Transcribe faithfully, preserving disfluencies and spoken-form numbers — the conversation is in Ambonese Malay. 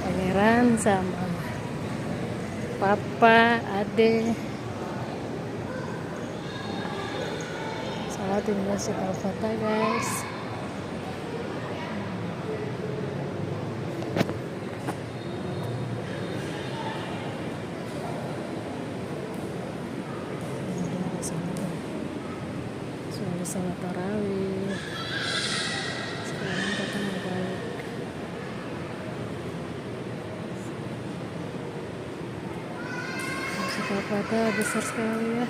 Pangeran sama papa, ade. Salah tinggal si Kalfata, guys. Sudah salat tarawih. Sekarang kita mau balik. Masuk Kalfata besar sekali ya.